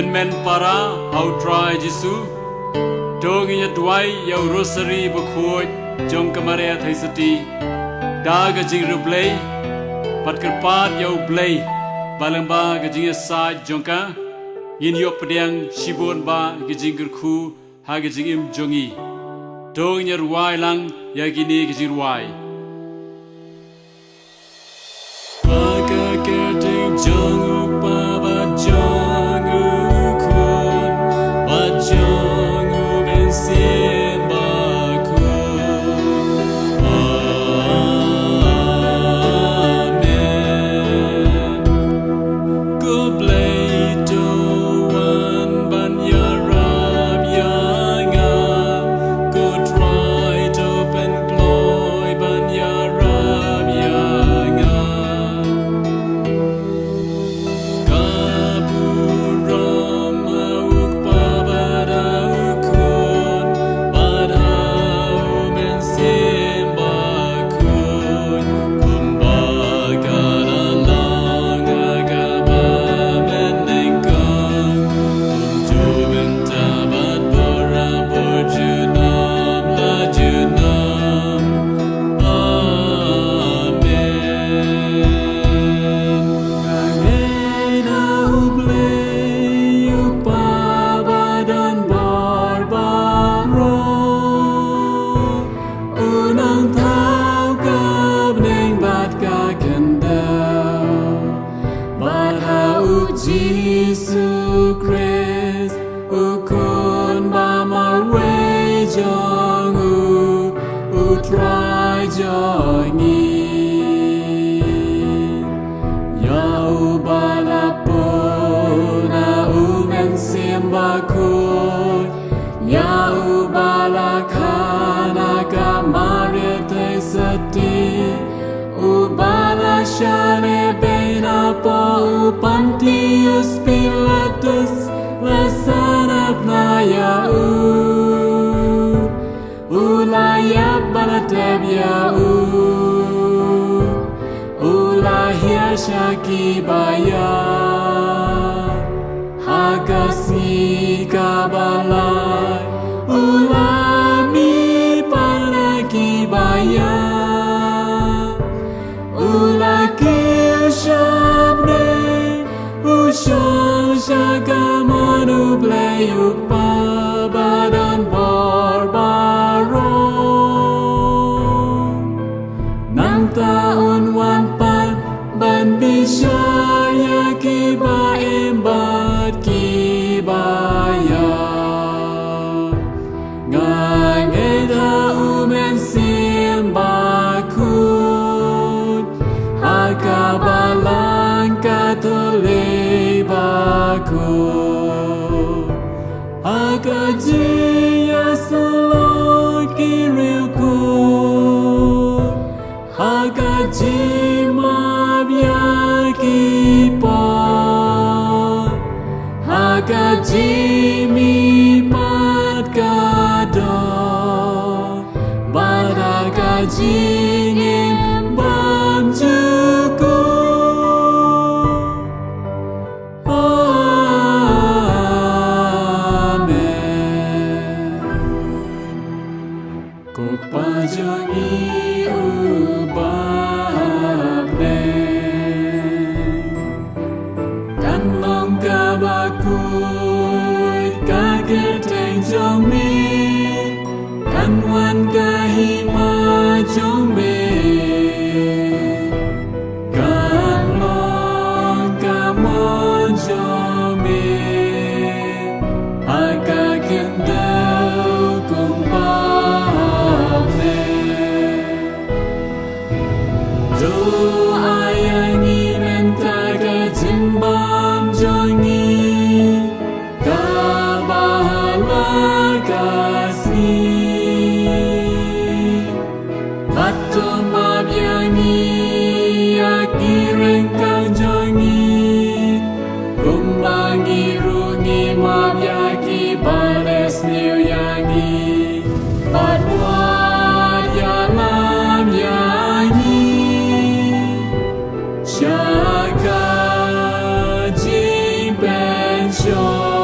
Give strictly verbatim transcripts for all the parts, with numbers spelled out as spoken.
Kynmen para ha U Trai Jisu. To ngin ïa duwai ïa u Rosari bakhuid jong ka Maria Theisotti da ka jingriewblei bad kyrpad ïa U Blei ba lyngba ka jingïasaid jong ka ngin ïoh pdiang shibun bah ki jingkyrkhu ha ka jingim jong ngi. To ngin ïa rwai lang ïa kine ki jingrwai. Ha ka kyrteng jong U Kpa bad jong U Khun bad jong U Mynsiem Bakhuid. Amen. Ko Blei to wan ban ïarap ïa nga. Ko Trai to pynkloi ban ïarap ïa nga. Ka burom ha U Kpa bad ha U Khun bad ha U Mynsiem Bakhuid, kumba ka la long ha kaba mynnyngkong, kumjuh mynta bad barabor, junom la junom. Amen. Nga ngeit ha U Blei U Kpa badonbor baroh, U Nongthaw ka bneng bad ka khyndew, bad ha U Jisu Khrist, U Khun ba marwei jong U, U Trai jong ngi. Ïa U ba la pun ha U Mynsiem Bakhuid, ïa U ba la khan ha ka Maria Theisotti, U ba la shah lehbeiñ hapoh u Pontius Pilatus, la sanap noh ïa U. U la ïap bad la tep ïa U. U la hiar sha ki ba ïap. Ha ka sngi kaba lai U la mih pat na ki ba ïap. U la kiew sha bneng, U shong sha kamon U Blei U Kpa badonbor baroh. Nangta Un wan pat ban bishar ïa ki ba im bad ki ba ïap. Nga ngeit ha U Mynsiem Bakhuid, ha ka Balang Katholik bakhuid, ha ka jingïasyllok ki riewkhuid, ha ka jingmap ïa ki pop, ha ka jingmihpat ka doh, bad ha ka jingim bymjukut. Amen. Ko Kpa jong ngi uba ha bneng, kan long kaba khuid ka kyrteng jong me, kan wan ka hima jong me, kan long ka mon jong me ha ka khyndew kumba ha bneng. To ai ïa ngi mynta ka jingbam jong ngi kaba ha la ka sngi. Bad to map ïa ngi ïa ki ryngkang jong ngi, kumba ngi ruh ngi map ïa ki ba leh sniew ïa ngi. Bad wat ïalam ïa ngi sha ka jingpynshoi.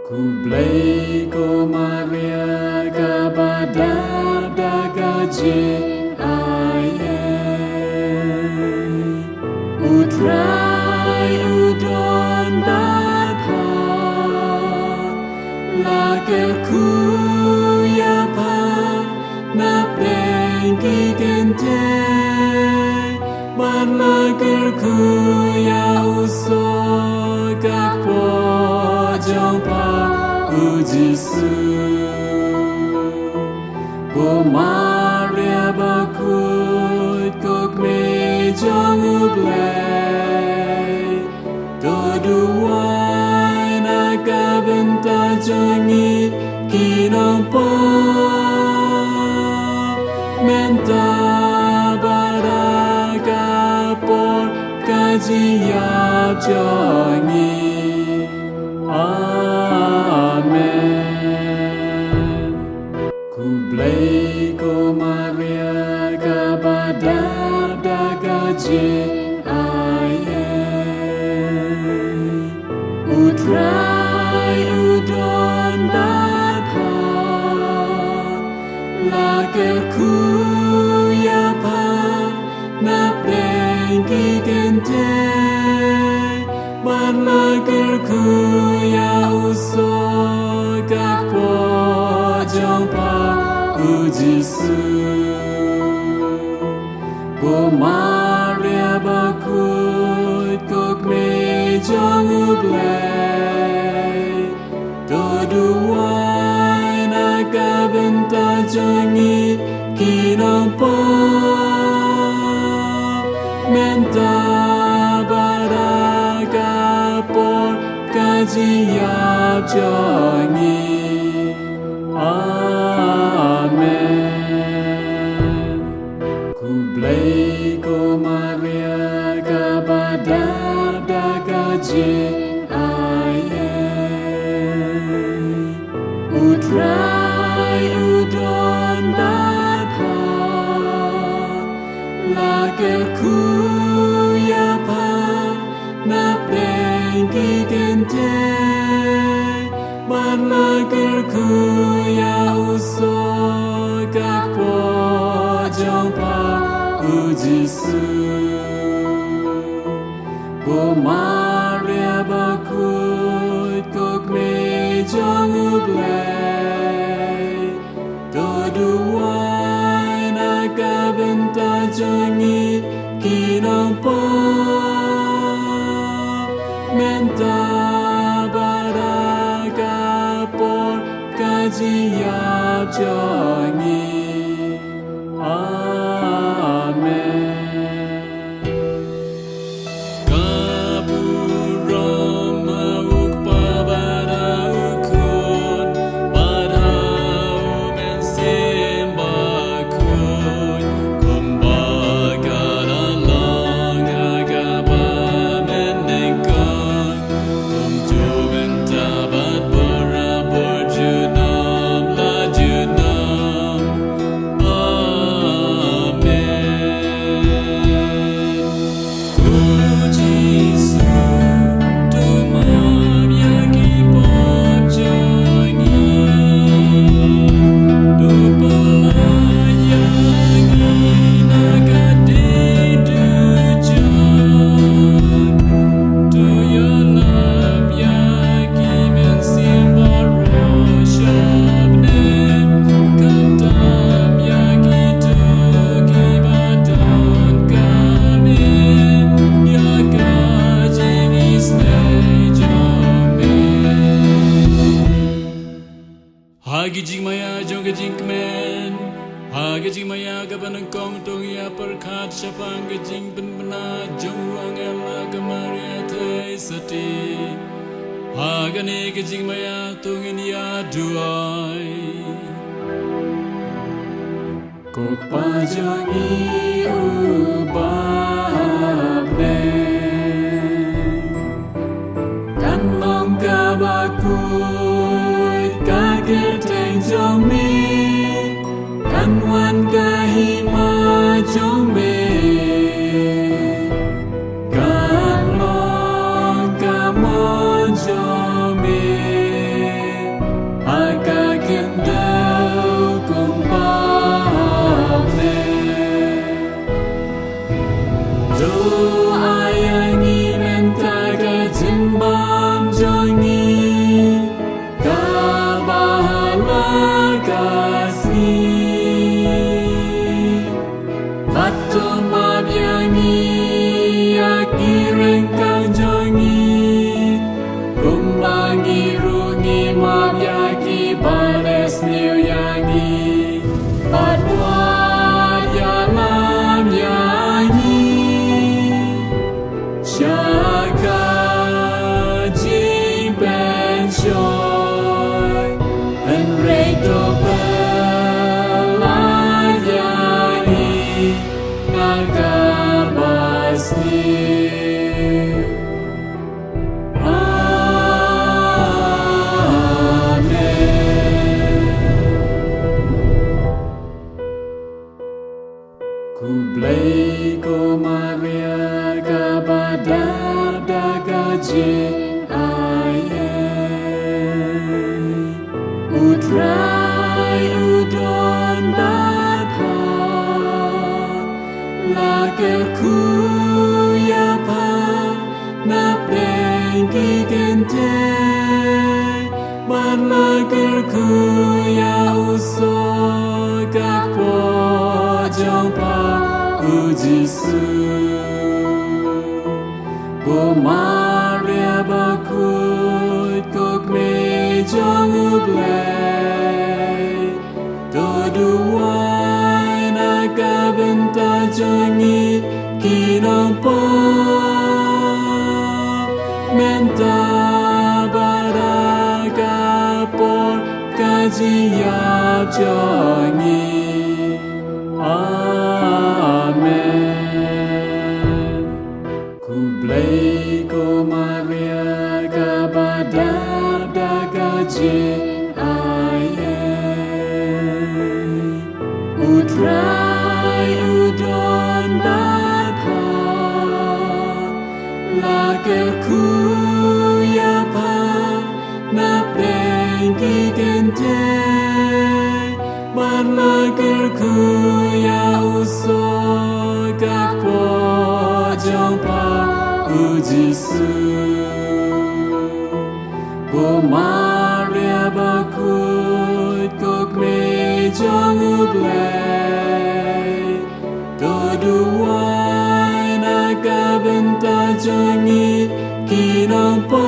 Khublei ko Maria kaba dap da ka jingai ei. U Trai u don bad pha, la kyrkhu ïa pha na pdeng ki kynthei, bad la kyrkhu ïa u soh ka kpoh jong pha, u Jisu. Ko Maria bakhuid, ko Kmie jong u Blei, to duwai na ka bynta jong ngi ki nongpop, mynta bad ha ka por ka jingïap jong ngi. Amen. Khublei ko Maria kaba dap da ka jingai ei. U Trai u don bad pha, la kyrkhu ïa pha na pdeng ki kynthei, bad la kyrkhu ïa u soh ka kpoh jong pha, u Jisu. Ko Maria bakhuid, ko Kmie jong u Blei, to duwai na ka bynta jong ngi ki nongpop, mynta bad ha ka por ka jingïap jong ngi. Amen. Khublei ko Maria kaba dap da ka jingai ei. U Trai u don bad pha, la kyrkhu ïa pha na pdeng ki kynthei, bad la kyrkhu ïa u soh ka kpoh jong pha, u Jisu. Ko Maria bakhuid, ko Kmie jong u Blei, to duwai na ka bynta jong ngi ki nongpop, mynta bad ha ka por ka jingïap jong ngi. Amen. Ka burom ha U Kpa bad ha U Khun bad ha U Mynsiem Bakhuid, kumba ka la long ha kaba mynnyngkong, kumjuh mynta bad barabor, junom la junom. Amen. Ko Jisu, to map ïa ki pop jong ngi, to pyllait ïa ngi na ka dei dujok, to ïalap ïa ki mynsiem baroh sha bneng, khamtam ïa kito kiba donkam eh, ïa ka jingisynei jong me. Ha ka jingmaïa jong ka jingkmen, ha ka jingmaïa kaba nyngkong, to ngin ïa pyrkhat shaphang ka jingpynbna jong u angel ha ka Maria Theisotti. Ha kane ka jingmaïa to ngin ïa duwai. Ko Kpa jong ngi uba ha bneng, kan long kaba khuid ka kyrteng jong me, kan wan ka hima jong me, kan long ka mon jong me Trai u don bad pha, la kyrkhu ïa pha na pdeng ki kynthei, bad la kyrkhu ïa u soh ka kpoh jong pha, u Jisu. Ko Maria bakhuid, ko kmie jong u Blei, to duwai na ka bynta jong ngi ki nongpop, mynta bad ha ka por ka jingïap jong ngi. Amen. Khublei ko Maria kaba dap da ka jingai ei. U Trai u don bad pha, la kyrkhu ïa pha na pdeng ki kynthei, bad la kyrkhu ïa u soh ka kpoh jong pha, u Jisu. Ko Maria bakhuid, ko kmie jong u Blei, to duwai na ka bynta jong ngi ki nongpop,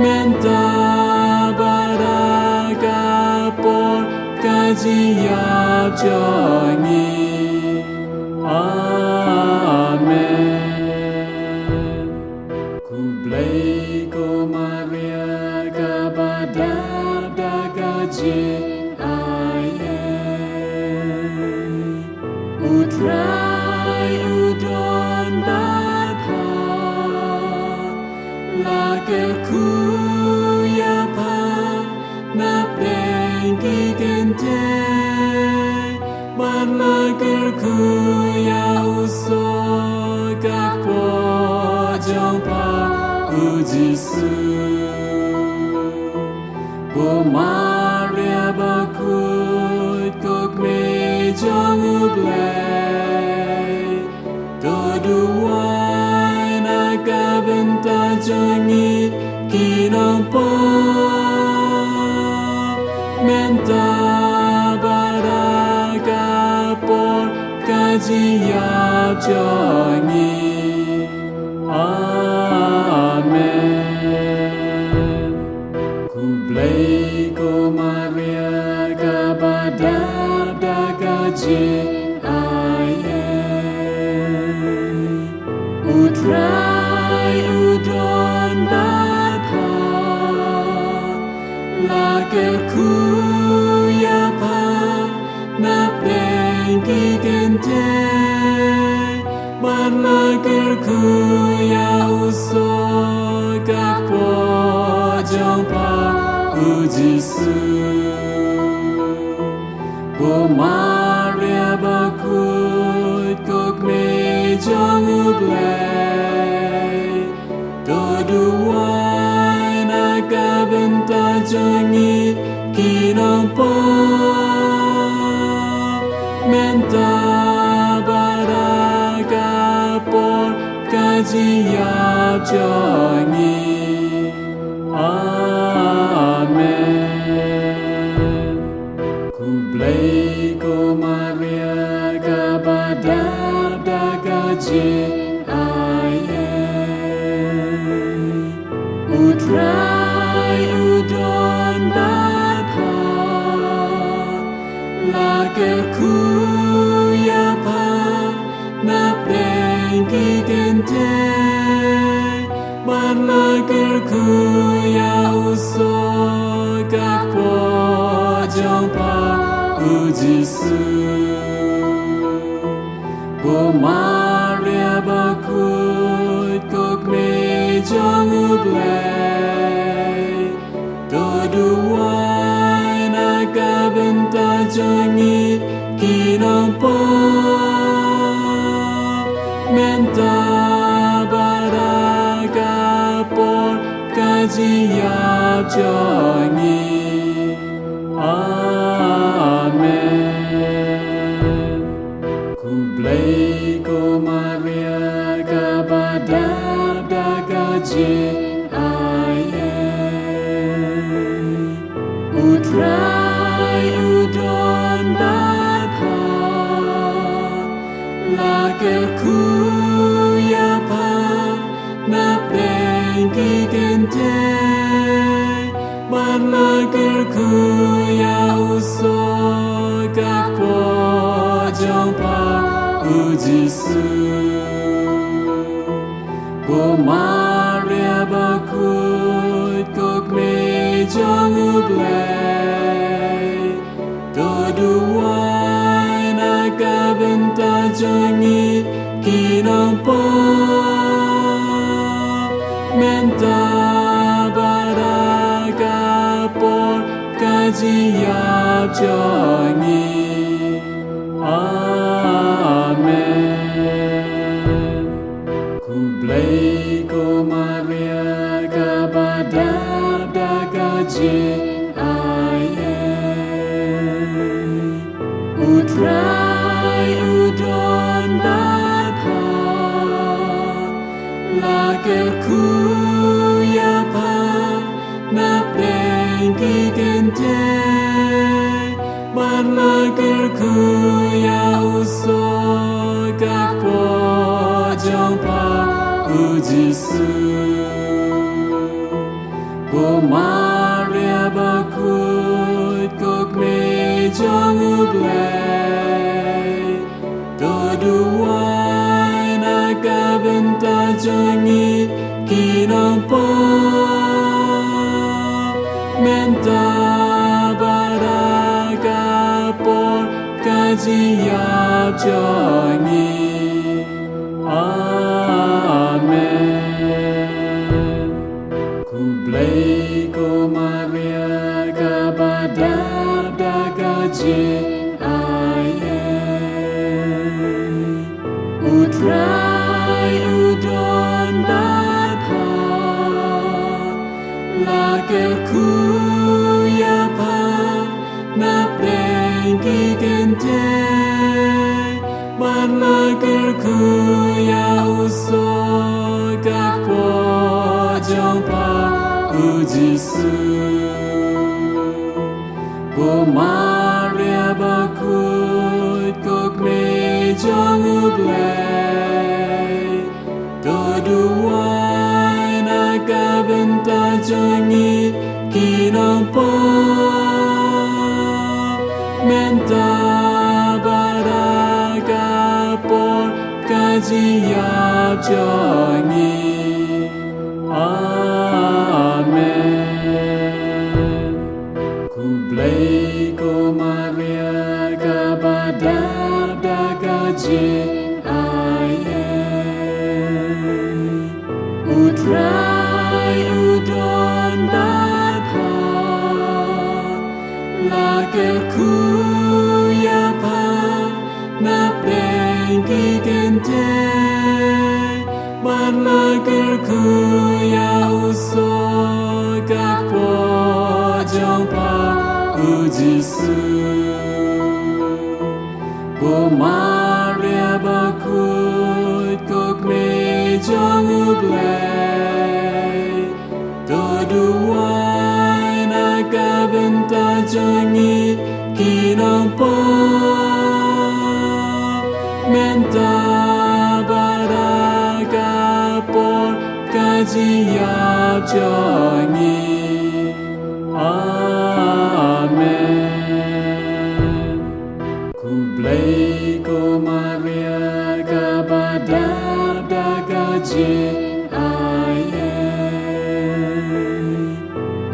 mynta bad ha ka por ka jingïap jong ngi. Amen. Khublei ko Maria kaba dap da ka jingai ei. U Trai u don bad pha, la kyrkhu ïa pha na pdeng ki kynthei, bad la kyrkhu ïa u soh ka kpoh jong pha, u Jisu. Ko Maria bakhuid, ko kmie jong u Blei, to duwai na ka bynta jong ngi ki nongpop, mynta bad ha ka por ka jingïap jong ngi. Amen. Khublei ko Maria kaba dap da ka jingai ei. U Trai u don bad pha, la kyrkhu ïa pha na pdeng ki kynthei, bad la kyrkhu ïa u soh ka kpoh jong pha, u Jisu. Ko Maria bakhuid, ko kmie jong u Blei, to duwai na ka bynta jong ngi ki nongpop, mynta bad ha ka por ka jingïap jong ngi. Amen. Khublei ko Maria kaba dap da ka jingai ei. U Trai u don bad pha, la kyrkhu ïa pha na pdeng ki kynthei, bad la kyrkhu ïa u soh ka kpoh jong pha, u Jisu. Ko Maria bakhuid, ko kmie jong u Blei, to duwai na ka bynta jong ngi ki nongpop, mynta bad ha ka por ka jingïap jong ngi. Amen. Khublei ko Maria kaba dap da ka jingaiei. U Trai u don bad pha, la kyrkhu ïa pha na pdeng ki kynthei, bad la kyrkhu ïa u soh ka kpoh jong pha, u Jisu. Ko Maria bakhuid, ko Kmie jong u Blei, to duwai na ka bynta jong ngi ki nongpop, mynta bad ha ka por ka jingïap jong ngi. Amen. Khublei ko Maria kaba dap da ka jingaiei. U Trai u don bad pha, la kyrkhu ïa pha na pdeng ki kynthei, bad la kyrkhu ïa u soh ka kpoh jong pha, u Jisu. Ko Maria bakhuid, ko Kmie jong u Blei, to duwai na ka bynta jong ngi ki nongpop, mynta bad ha ka por ka jingïap jong ngi. Amen. Khublei ko Maria kaba dap da ka jingaiei. U Trai u don bad pha, la kyrkhu ïa pha na pdeng ki kynthei, bad la kyrkhu ïa u soh ka kpoh jong pha, u Jisu. Ko Maria bakhuid, ko Kmie jong u Blei, to duwai na ka bynta jong ngi ki nongpop, mynta bad ha ka por ka jingïap jong ngi. Amen. Khublei ko Maria kaba dap da ka jingaiei. U Trai u don bad pha, la kyrkhu ïa pha na pdeng ki kynthei, bad la kyrkhu ïa u soh ka kpoh jong pha, u Jisu. Ko Maria bakhuid, ko Kmie jong u Blei, to duwai na ka bynta jong ngi ki nongpop, mynta bad ha ka por ka jingïap jong ngi. Amen. Khublei ko Maria kaba dap da ka jingaiei.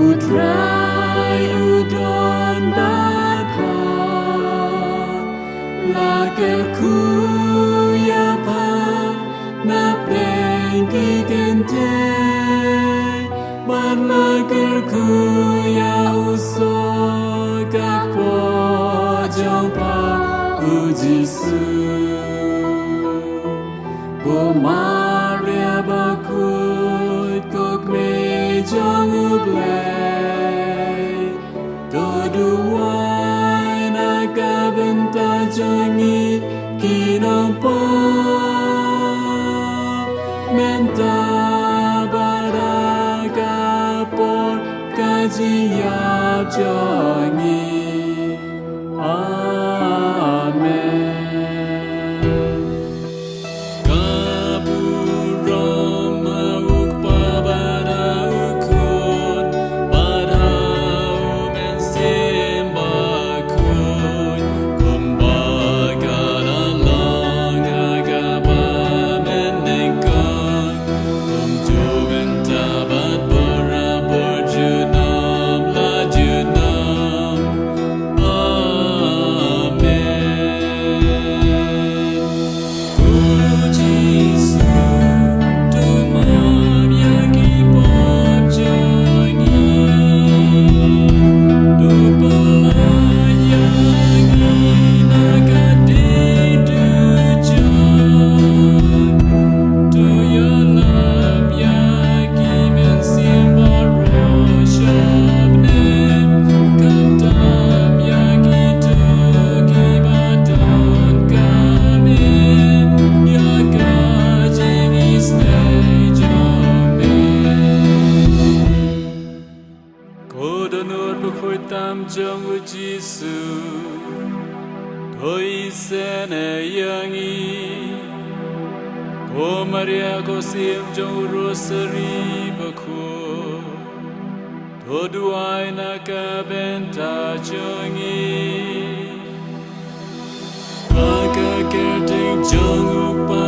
U Trai u don bad pha, la kyrkhu ïa pha na pdeng ki kynthei, bad la kyrkhu ïa u soh ka kpoh jong pha, u Jisu. Ko Maria bakhuid, ko Kmie jong Blei, to duwai na ka bynta jong ngi ki nongpop, mynta bad ha ka por ka jingïap jong ngi. Amen. Ka burom ha U Kpa bad ha U Khun bad ha U Mynsiem Bakhuid, kumba ka la long ha kaba mynnyngkong, kumjuh mynta bad barabor junom la junom. Amen. Ko Jisu, to map ïa ki pop jong ngi, to pyllait ïa ngi na ka dei duh jong, to ïalap ïa ki mynsiem baroh sha bneng, khamtam ïa kito kiba donkam ïa ka jingisynei jong me. Ko Dohnud bakhuid tam jong U Jisu, to isynei ïa ngi. Ko Maria ko syiem jong U Rosari bakhuid, to duwai na ka bynta jong ngi. Ha ka kyrteng jong U Kpa